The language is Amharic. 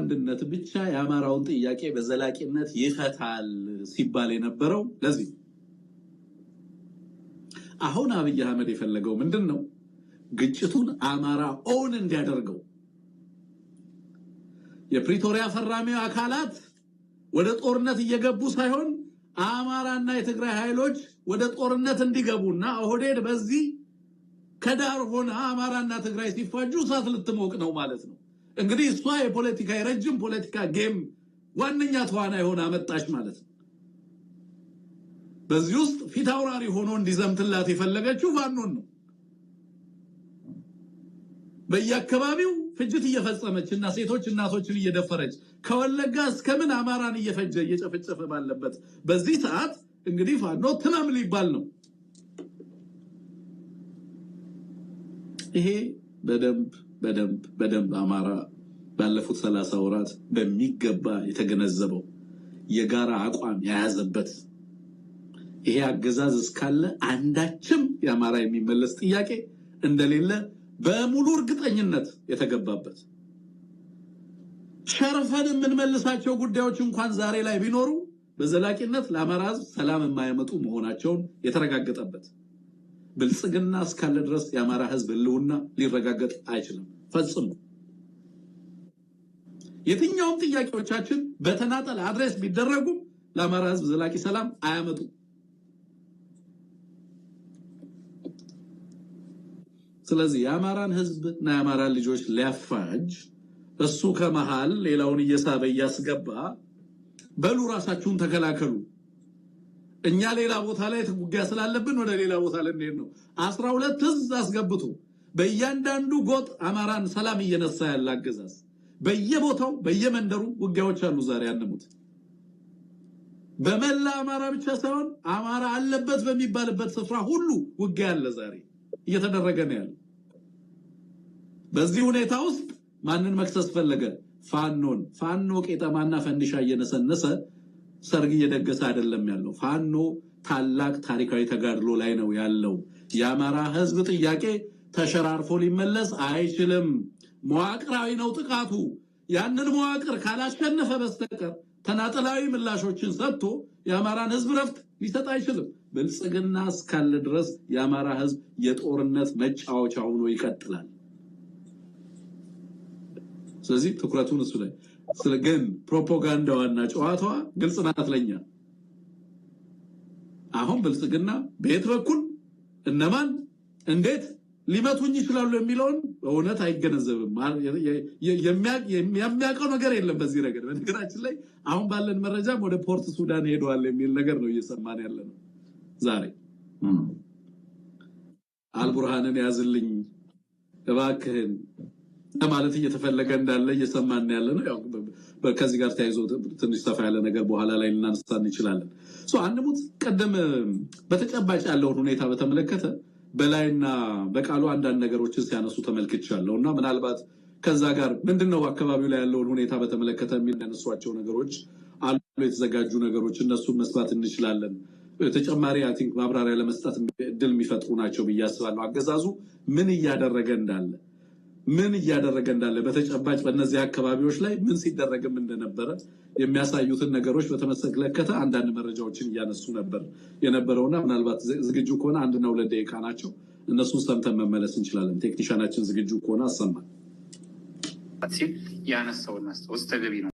አንድነት ብቻ የአማራውን ጥያቄ በዘላቂነት ይፈታል ሲባል የነበረው ለዚህ። አሁን አብይ አህመድ የፈለገው ምንድን ነው? ግጭቱን አማራ own እንዲያደርገው፣ የፕሪቶሪያ ፈራሚ አካላት ወደ ጦርነት እየገቡ ሳይሆን አማራና የትግራይ ኃይሎች ወደ ጦርነት እንዲገቡና ኦህዴድ በዚህ ከዳር ሆነ አማራና ትግራይ ሲፋጁ እሳት ልትሞቅ ነው ማለት ነው። እንግዲህ እሷ የፖለቲካ የረጅም ፖለቲካ game ዋነኛ ተዋናይ ሆና መጣች ማለት ነው። በዚህ ውስጥ ፊት አውራሪ ሆኖ እንዲዘምትላት የፈለገችው ፋኖን ነው። በየአካባቢው ፍጅት እየፈጸመች እና ሴቶች እናቶችን እየደፈረች፣ ከወለጋ እስከ ምን አማራን እየፈጀ እየጨፈጨፈ ባለበት በዚህ ሰዓት እንግዲህ ፋኖ ትመም ሊባል ነው። ይሄ በደንብ በደንብ በደንብ አማራ ባለፉት 30 ወራት በሚገባ የተገነዘበው፣ የጋራ አቋም የያዘበት፣ ይሄ አገዛዝ እስካለ አንዳችም የአማራ የሚመለስ ጥያቄ እንደሌለ በሙሉ እርግጠኝነት የተገባበት፣ ሸርፈን የምንመልሳቸው ጉዳዮች እንኳን ዛሬ ላይ ቢኖሩ በዘላቂነት ለአማራ ሕዝብ ሰላም የማያመጡ መሆናቸውን የተረጋገጠበት፣ ብልጽግና እስካለ ድረስ የአማራ ሕዝብ ህልውና ሊረጋገጥ አይችልም ፈጽሞ። የትኛውም ጥያቄዎቻችን በተናጠል address ቢደረጉም ለአማራ ሕዝብ ዘላቂ ሰላም አያመጡም። ስለዚህ የአማራን ህዝብ እና የአማራን ልጆች ሊያፋጅ እሱ ከመሃል ሌላውን እየሳበ እያስገባ፣ በሉ ራሳችሁን ተከላከሉ፣ እኛ ሌላ ቦታ ላይ ውጊያ ስላለብን ወደ ሌላ ቦታ ልንሄድ ነው። 12 እዝ አስገብቶ በእያንዳንዱ ጎጥ አማራን ሰላም እየነሳ ያለ አገዛዝ፣ በየቦታው በየመንደሩ ውጊያዎች አሉ። ዛሬ ያንሙት በመላ አማራ ብቻ ሳይሆን አማራ አለበት በሚባልበት ስፍራ ሁሉ ውጊያ አለ፣ ዛሬ እየተደረገ ነው ያለው። በዚህ ሁኔታ ውስጥ ማንን መክሰስ ፈለገ? ፋኖን። ፋኖ ቄጠማና ፈንዲሻ እየነሰነሰ ሰርግ እየደገሰ አይደለም ያለው። ፋኖ ታላቅ ታሪካዊ ተጋድሎ ላይ ነው ያለው። የአማራ ሕዝብ ጥያቄ ተሸራርፎ ሊመለስ አይችልም። መዋቅራዊ ነው ጥቃቱ። ያንን መዋቅር ካላሸነፈ በስተቀር ተናጠላዊ ምላሾችን ሰጥቶ የአማራን ሕዝብ ረፍት ሊሰጥ አይችልም። ብልጽግና እስካለ ድረስ የአማራ ሕዝብ የጦርነት መጫወቻ ሆኖ ይቀጥላል። ስለዚህ ትኩረቱን እሱ ላይ ግን ፕሮፓጋንዳዋና ጨዋታዋ ግልጽ ናት ለኛ። አሁን ብልጽግና በየት በኩል እነማን እንዴት ሊመቱኝ ይችላሉ የሚለውን በእውነት አይገነዘብም። የሚያውቀው ነገር የለም በዚህ ረገድ። በነገራችን ላይ አሁን ባለን መረጃም ወደ ፖርት ሱዳን ሄደዋል የሚል ነገር ነው እየሰማን ያለ ነው ዛሬ። አልቡርሃንን ያዝልኝ እባክህን ለማለት እየተፈለገ እንዳለ እየሰማን ያለ ነው። ያው ከዚህ ጋር ተያይዞ ትንሽ ሰፋ ያለ ነገር በኋላ ላይ ልናነሳ እንችላለን። So አንሙት ቀደም በተጨባጭ ያለውን ሁኔታ በተመለከተ በላይና በቃሉ አንዳንድ ነገሮችን ሲያነሱ ተመልክቻለሁ እና ምናልባት ከዛ ጋር ምንድነው አካባቢው ላይ ያለውን ሁኔታ በተመለከተ የሚያነሷቸው ነገሮች አሉ፣ የተዘጋጁ ነገሮች፣ እነሱን መስማት እንችላለን። ተጨማሪ I think ማብራሪያ ለመስጠት እድል የሚፈጥሩ ናቸው ብዬ አስባለሁ። አገዛዙ ምን እያደረገ እንዳለ፣ በተጨባጭ በእነዚህ አካባቢዎች ላይ ምን ሲደረግም እንደነበረ የሚያሳዩትን ነገሮች በተመለከተ አንዳንድ መረጃዎችን እያነሱ ነበር የነበረውና ምናልባት ዝግጁ ከሆነ 1ና 2 ደቂቃ ናቸው። እነሱን ሰምተን መመለስ እንችላለን። ቴክኒሻናችን ዝግጁ ከሆነ አሰማን። ሲል ያነሳውን ማስታወስ ተገቢ ነው።